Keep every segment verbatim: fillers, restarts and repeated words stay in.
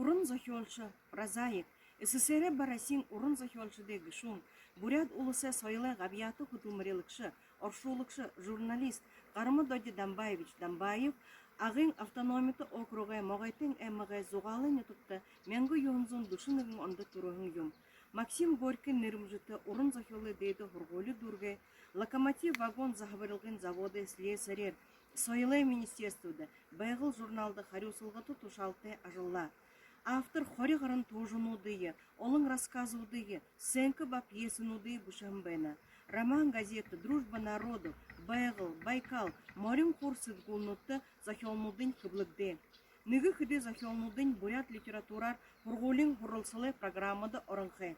Уран зохёолшо, прозаик, СССР ба Россиин уран зохёолшодой гэшүүн, Буряад Уласай соёлой габьяата хүдэлмэрилэгшэ, оршуулагша, журналист Гарма Доди Дамбаевич Дамбаев Агын автономито округой Могойтын аймагай Зугаалай нютагта мянга юһэн зуун дүшэн нэгэн ондо түрэһэн юм. Максим Горькиин нэрэмжэтэ уран зохёолой дээдэ һургуули дүүргээ, Локомотив вагон заһабарилгын заводой слесараар, Соёлой министерстводо, Байгал журналда харюусалгата тушаалтай ажаллаа. Автор хори гаран туужануудые, олон рассказуудые, сценкэ ба пьесэнүүдые бэшэһэн байна. Роман газетэ, Дружба народов, Байгал, Байкал, Морин хуур сэдхүүлнүүдтэ зохёолнуудынь хэблэгдээ. Нэгэ хэды зохёолнуудынь буряад литератураар һургуулиин һуралсалай программада оронхой.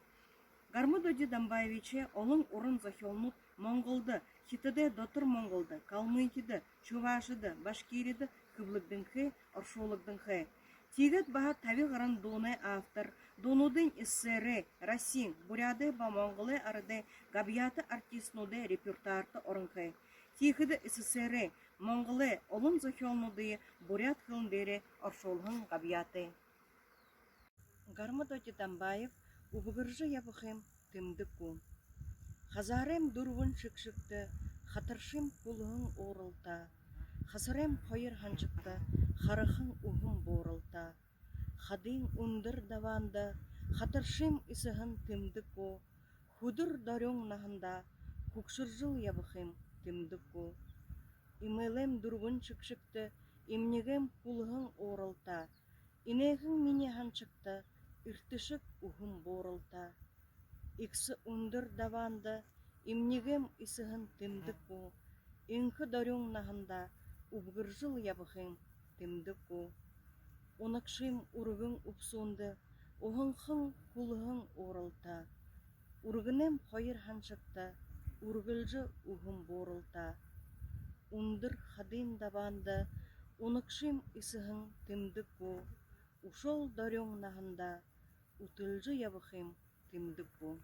Гарма Доди Дамбаевичай олон уран зохёолнууд Монголдо, Хитадай Дотор Монголдо, Калмыкида, Чувашида, Башкирида хэблэгдэнхэй, оршуулагданхай. Тиигээд баһа таби гаран дуунай автор, дуунуудынь СССР-эй, Россиин, Буряадай ба Монголой арадай габьяата артистнуудай репертуарта оронхой. Тиихэдэ СССР-эй, Монголой олон зохёолнуудые буряад хэлэн дээрэ оршуулһан габьяатай. Гарма Доди Дамбаев. Үбгэржэ ябахым тэмдэг гү? Хазаарайм дүрбэн шэгшэгтэ хатаршым хүлһэн ууралта, хасарайм хоёр һаншагта харахан үһэн бууралта, хадын үндэр дабаанда хатаршым эсэһэн тэмдэг гү? Хүдэр дорюун наһандаа хүгшэржэл ябахым тэмдэг гү? Эмээлэм дүрбэн шэгшэгтэ эмнигым хүлһэн ууралта, энээхэн минии һаншагта эртэшэг үһэн бууралта, эгсэ үндэр дабаанда эмнигым эсэһэн тэмдэг гү? Энхэ дорюун наһандаа үбгэржэл ябахым тэмдэг гү? Унагшым үргэн үбсүүндэ уһанхан хүлһэн ууралта, үргэнэм хоёр һаншагта үргэлжэ үһэн бууралта, үндэр хадын дабаанда унагшым эсэһэн тэмдэг гү? Үшөөл дорюун наһандаа үтэлжэ ябахым тэмдэг гү?